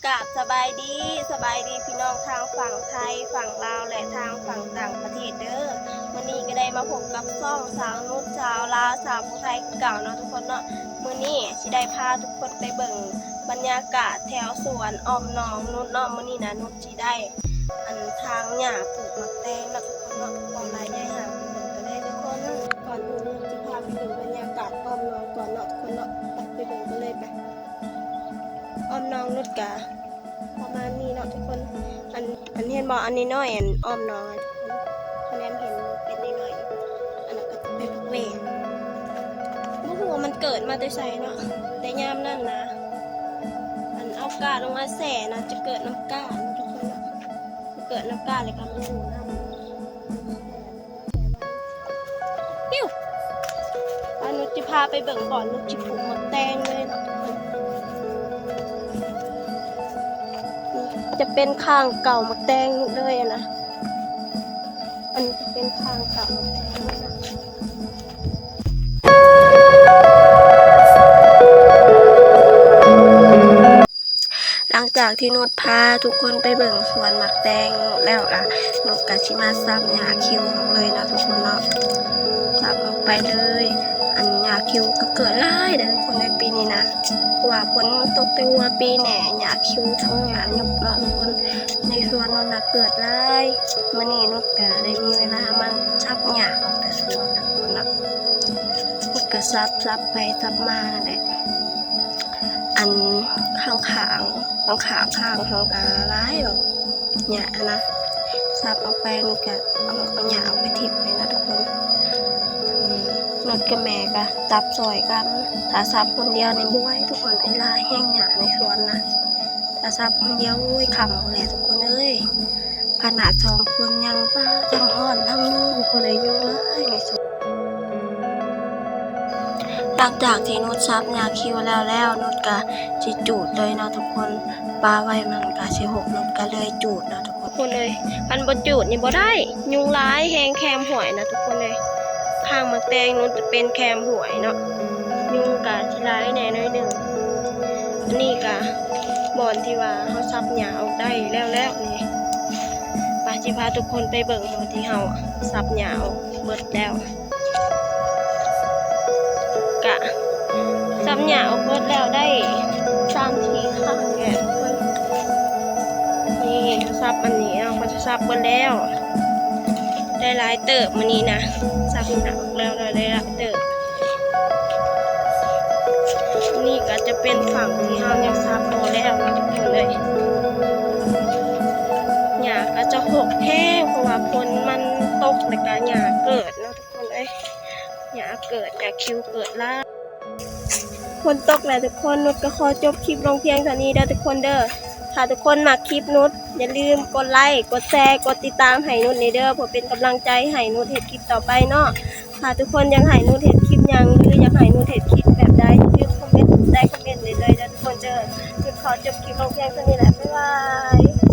ກາບສະບາຍດີ, ສະບາຍດີພີ່ນ້ອງທາງຝັ່ງໄທ, ຝັ່ງລາວ ແລະ ທາງຝັ່ງຕ່າງປະເທດເດີ້. ມື້ນີ້ກໍໄດ້ມາພົບກັບຊ່ອງສາວນຸດ ຊາວລາວ ຊາວຜູ້ໄທຄືເກົ່າເນາະທຸກຄົນເນາະ. ມື້ນີ້ຊິໄດ້ພາທຸກຄົນໄປເບິ່ງບັນຍາກາດແຖວສວນອ້ອມໜອງນຸດເນາະ. ມື້ນີ້ນະ ນຸດຊິໄດ້ ອັນ ຖາງຫຍ້າປູກໝາກແຕງເນາະທຸກຄົນເນາະ. ເວົ້າຫຼາຍຢ່າຍຫາງ ໄປເບິ່ງກັນເລີຍທຸກຄົນ. ກ່ອນອື່ນ ນຸດຊິພາໄປເບິ່ງບັນຍາກາດອ້ອມໜອງກ່ອນເນາະທຸກຄົນເນາະ. ໄປ ໄປເບິ່ງກັນເລີຍໄປ. ອ້ອມໜອງນຸດກະປະມານນີ້ເນາະທຸກຄົນ. ອັນ ອັນເຫັນບໍ່ ອັນນ້ອຍໆ ອັນອ້ອມໜອງ ອັນ ຄະແນນເຫັນເປັນນ້ອຍໆ ອັນນັ້ນກໍຈະເປັນບັກແວງ. ບໍ່ຮູ້ວ່າມັນເກີດມາແຕ່ໃສເນາະ, ແຕ່ຍາມນັ້ນນະ ອັນເອົາກ້າລົງມາແຊ່ນະ ຈະເກີດນຳກ້າເນາະທຸກຄົນເນາະ. ເກີດນຳກ້າ ແລ້ວກໍມາຢູ່ນຳ ອິ້ວ ອາ ນຸດຊິພາໄປເບິ່ງບ່ອນນຸດຊິປູກໝາກແຕງເລີຍເນາະ. ຈະເປັນຂ້າງເກົ່າໝາກແຕງເລີຍນະ. ອັນນີ້ຈະເປັນຂ້າງເກົ່າໝາກແຕງເລີຍນະ. ຫຼັງຈາກທີ່ນຸດພາທຸກຄົນໄປເບິ່ງສວນໝາກແຕງແລ້ວ ອາ ນຸດກໍຊິມາສັບຫຍ້າຄິວອອກເລີຍເນາະທຸກຄົນເນາະ. ສັບອອກໄປເລີຍ. ອັນຫຍ້າຄິວກໍເກີດຫຼາຍເດີ້ທຸກຄົນໃນປີນີ້ນະ, ເພາະວ່າຝົນມັນຕົກແຕ່ຫົວປີແນ່ ຫຍ້າຄິວທັງຫຍ້າຍຸບເນາະທຸກຄົນ. ໃນສວນນັ້ນນະເກີດຫຼາຍ. ມື້ນີ້ນຸດກໍໄດ້ມີເວລາມາສັບຫຍ້າອອກແຕ່ສວນນະທຸກຄົນເນາະ. ນຸດກໍສັບ ສັບໄປສັບມາຫັ້ນແຫຼະ. ອັນຂ້າງໆ ຂ້າງໆ ຂ້າງເຮົາກໍຫຼາຍດອກຫຍ້ານະ. ສັບອອກໄປນີ້ກໍເອົາ ເອົາຫຍ້າອອກໄປຖິ້ມແມ່ນນະທຸກຄົນ. ອືມ ນຸດກັບແມ່ກໍສັບຊ່ອຍກັນ. ຖ້າສັບຄົນດຽວນີ້ບໍ່ໄຫວທຸກຄົນເອີຍ, ຫຼາຍແຮງຫຍ້າໃນສວນນະ. ຖ້າສັບຄົນດຽວ ໂອ້ຍ ຄ່ຳພຸ້ນແຫຼະທຸກຄົນເອີຍ. ຂະໜາດສອງຄົນຍັງ ປ້າ ທັງຮ້ອນທັງຍຸງ ຜູ້ໃດຍຸງຫຼາຍໃນສວນ. ຫຼັງຈາກທີ່ນຸດສັບຫຍ້າຄິວແລ້ວແລ້ວ ນຸດກະຊິຈູດເລີຍເນາະທຸກຄົນ. ປາໄວ້ມັນກະຊິຫົກ ນຸດກະເລີຍຈູດເນາະທຸກຄົນເອີຍ. ຄັນບໍ່ຈູດນີ້ບໍ່ໄດ້ ຍຸງຫຼາຍແຮງແຄມຫ້ວຍນະທຸກຄົນເອີຍ. ຂ້າງໝາກແຕງນຸດຈະເປັນແຄມຫ້ວຍເນາະ, ຍຸງກະຊິຫຼາຍແດ່ໜ້ອຍໜຶ່ງ. ອັນນີ້ກະບ່ອນທີ່ວ່າເຮົາສັບຫຍ້າອອກໄດ້ແລ້ວແລ້ວນີ້. ປາ ຊິພາທຸກຄົນໄປເບິ່ງບ່ອນທີ່ເຮົາສັບຫຍ້າອອກເບິດແລ້ວ. ກະສັບຫຍ້າອອກເບິດແລ້ວໄດ້ສາມສີ່ຂ້າງແຫຼະທຸກຄົນ. ນີ້ສັບອັນນີ້ເນາະ ກໍຈະສັບເບິດແລ້ວ ໄດ້ຫຼາຍເຕີບມື້ນີ້ນະ. ສັບຫຍ້າອອກແລ້ວໄດ້ຫຼາຍເຕີບ. ນີ້ກໍຈະເປັນຝັ່ງທີ່ເຮົາຍັງສັບບໍ່ແລ້ວເນາະທຸກຄົນເອີຍ. ຫຍ້າກໍຈະຫົກແຮງ ເພາະວ່າຝົນມັນຕົກ ແລ້ວກໍຫຍ້າເກີດເນາະທຸກຄົນເອີຍ. ຫຍ້າເກີດ ຫຍ້າຄິວເກີດຫຼາຍ. ຝົນຕົກແລ້ວທຸກຄົນ, ນຸດກໍຂໍຈົບຄລິບລົງພຽງເທົ່ານີ້ເດີ້ທຸກຄົນເດີ້. ຖ້າທຸກຄົນມັກຄລິບນຸດ ຢ່າລືມກົດໄລ ກົດແຊ ກົດຕິດຕາມໃຫ້ນຸດແດ່ເດີ້ ເພື່ອເປັນກຳລັງໃຈໃຫ້ນຸດເຮັດຄລິບຕໍ່ໄປເນາະ. ຖ້າທຸກຄົນຢາກໃຫ້ນຸດເຮັດຄລິບຫຍັງ ຫຼື ຢາກໃຫ້ນຸດເຮັດຄລິບແບບໃດ ຢ່າລືມຄອມເມັນໃຕ້ຄອມເມັນໄດ້ເລີຍເດີ້ທຸກຄົນເດີ້. ນຸດຂໍຈົບຄລິບລົງພຽງເທົ່ານີ້ແຫຼະ ບາຍບາຍ.